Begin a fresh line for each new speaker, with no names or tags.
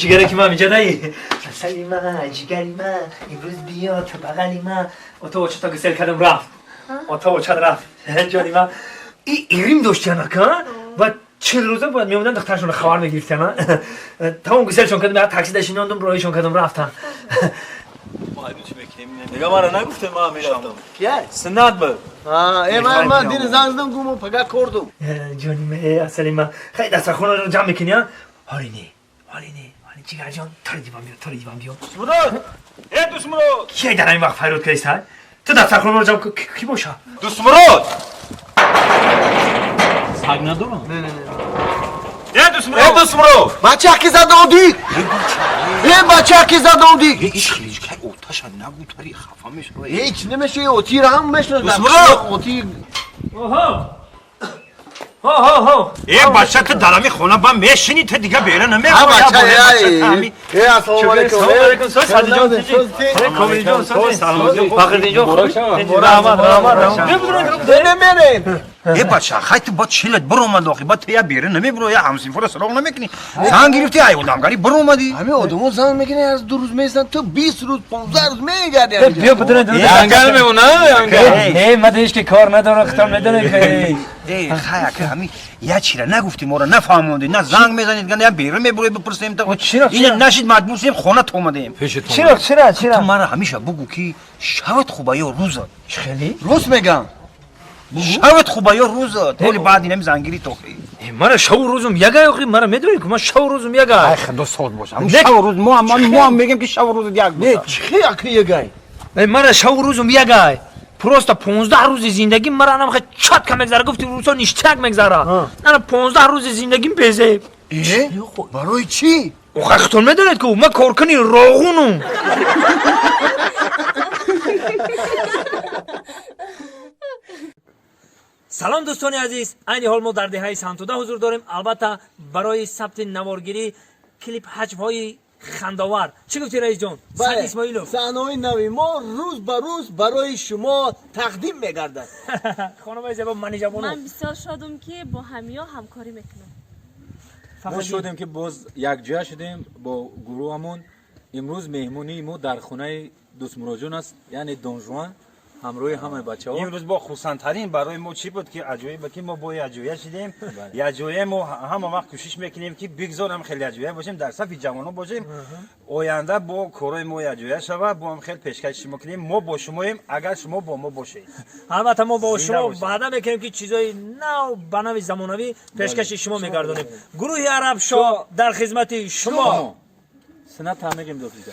Ҷигараки ман инҷа наи. Асали ман, ҷигари ман, имрӯз биё ту бағали ман. Ото очата гусел кардам, рафт. Ото очат рафт. Ҷони ман. И ирим доштиян ака? Ва 40 рӯза бояд меомадан, духтарашонро хабар мегирифтан. Тамом, гуселшон кардам, як такси дашинондум, роҳишон кардам, рафтан.
Дига мара нагуфтем, ман мерафтам.
Кия?
Синат буд.
Ман дир занг задам, гуму пага кордум.
Ҷони ман, асали ман. Хеле дастархонаро ҷамъ мекунӣ, а? Ҳоли не, ҳоли не, ҳоли ҷигарҷон, тори диван биё, тори диван биё.
Дусмурод! Э, Дусмурод!
Кия дар ҳамин вақт фарёд кардиста? Ту дастархонаро ҷамъ кун, кӣ боша?
Дусмурод!
Саг надорам.
Не, не, не.
Э, Дусмурод! Э, Дусмурод!
Бача ки задодӣ? Э, бача ки задодӣ?
Оташа нагу, тари хафа мешавад.
Ҳеҷ намешавӣ, отира ҳам мешносам.
Дусмурод!
Оти.
Оҳо! Ҳо, ҳо, ҳо.
Э, бача, ту дар ҳамин хона ба мешинӣ, ту дига бера
Ҳа, бача,
намебарӣ.
э, ассалому алайкум.
Салому алайкум, соз Садиҷон, Комилҷон, соз. Фахриддинҷон, раҳмат, раҳмат, раҳмат.
Не мерем.
Э, бача, хай, ту ба чилат биромад охи, ба ту я бера намебуро, я ҳамсинфора суроғ намекунӣ. Занг гирифтӣ, ай одамгарӣ биромадӣ.
Ҳамин одамо занг мекунӣ, аз 2 рӯз меистанд, ту 20 рӯз, 15 рӯз мегардӣ.
Биё, бидуне.
Янгал мемона, янгал.
Не, ман ҳеҷ ки кор надорам, хитом медонем ки.
Э, хай, ака, ҳамин я чира нагуфтӣ, моро нафаҳмондӣ, на занг мезанед, на я бера мебурои, бипурсем та.
Чиро,
Ина нашид, маҷбур шудем, хона томадем.
Чиро, чиро, чиро?
Ту мара ҳамеша бугӯ, ки шават хуба ё рӯзат?
Хеле?
Рост мегам.
Шават хуба ё рӯзат? Ҳоли баъд инами зангирӣ тохи.
Мара шаву рӯзум ягай, охи, мара медонӣ ки ман шаву рӯзум ягай.
Ай, худо соз боша. Шаву рӯз мо ҳам мегем, ки шаву рӯзат як
Не,
боша.
чихи аки ягай?
Мара шаву рӯзум ягай. Просто 15 рӯзи зиндагим мара анам хе чётко мегзара, гуфти рӯзо ништяк мегзара. Ана 15 рӯзи зиндагим безеб.
Э, барои чӣ?
Охай, хитон медонед ку ман коркуни роғунум. Салом, дӯстони азиз! Айни ҳол мо дар деҳаи Сантуда ҳузур дорем, албатта, барои сабти наворгирӣ клип ҳаҷвҳои хандовар. Чӣ гуфтӣ, раисҷон Саид Исмоилов?
Саҳнаҳои нави мо рӯз ба рӯз барои шумо тақдим мегардад.
Хонумаи зебо Манижабону.
Ман бисёр шодум, ки бо ҳамиё ҳамкорӣ мекунам.
Мо шудем, ки боз якҷоя шудем бо гурӯҳамон. Имрӯз меҳмонии мо дар хонаи Дӯстмуроҷон аст, яъне Донжуан, ҳамроҳи ҳамаи бачаҳо.
Имрӯз бо хурсандтарин барои мо чӣ буд, ки аҷоиб ки мо бо якҷоя шидем. Якҷоя мо ҳама вақт кӯшиш мекунем, ки бигзор ҳам хеле якҷоя бошем, дар сафи ҷавонон бошем. Оянда бо корҳои мо якҷоя шава, бо ҳам хеле пешкаши шумо кунем. Мо бо шумоем, агар шумо бо мо бошед.
Албатта, мо бо
Зинда
шумо
бошед.
ваъда мекунем, ки чизои нав ба нави замонавӣ пешкаши шумо мегардонем. Гурӯҳи Арабшо дар хизмати шумо.
Сина тамегем, дофиҷа.